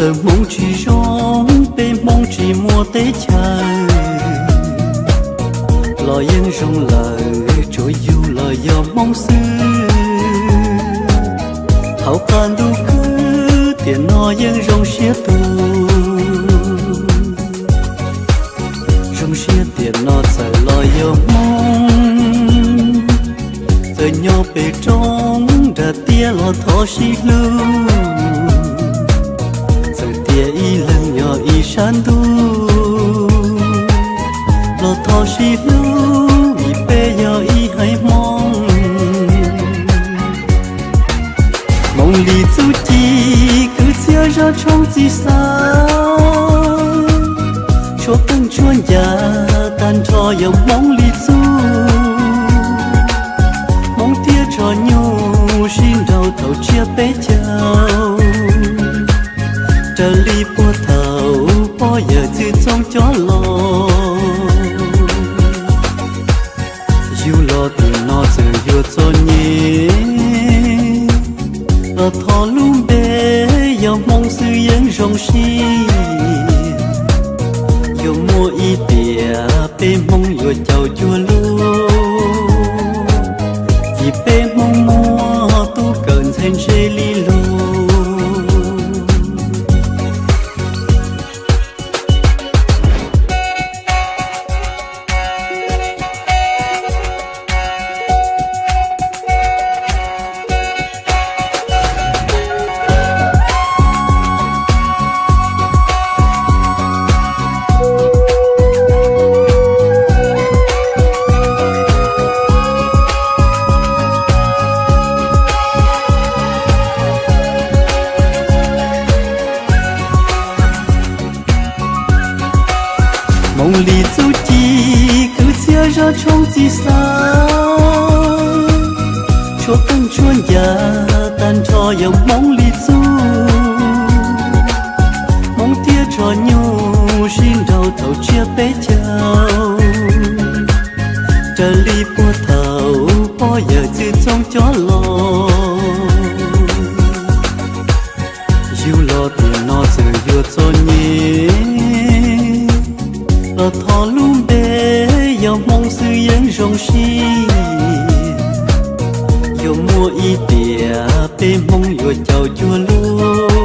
Txawm Hmoob tsis zoo, peb Hmoob tsis muaj teb chaws los yeej zoo lawm, tsuas yug los yog Hmoob xwb. Hauv qab ntuj khwb tiam no yeej zoo siab tuag, zoo siab tiam no txawm los yog Hmoob, txawm nyob pem roob nram tiaj los thov sib hlub, txawm tias ib leeg nyob ib sab ntuj los thov sib hlub vim peb yog ib haiv Hmoob. Hmoov li txuj ci kwv txhiaj zaj tshoob txij xav, tshuav qeej tshuav ncas tag nrho yog Hmoov li txuj. Hmoov thiab tso nyuj sib nraus thaum tsiab peb caug, raws li puag thaum pog yawm txwv txoov cov los. Yug los tiam no txawm yuav txom nyem, los thov lub npe yog Hmoob xwb yeej zoo siab. Yuav muaj ib tiam peb Hmoob yuav caum cuag luag, vim peb Hmoob muaj tub kawm ntxhais ntse li luag. Hmoov li txuj ci kwv txhiaj zaj tshoob txij xav, tshuav qeej tshuav ncas tag nrho yog Hmoov li txuj. Hmoov thiab tso nyuj sib nraus thaum tsiab peb caug, raws li puag thaum pog yawm txwv txoov cov los. Yug los tiam no txawm yuav txom nyem, los thov lub npe yog Hmoob xwb yeej zoo siab. Yuav muaj ib tiam peb Hmoob yuav caum cuag luag,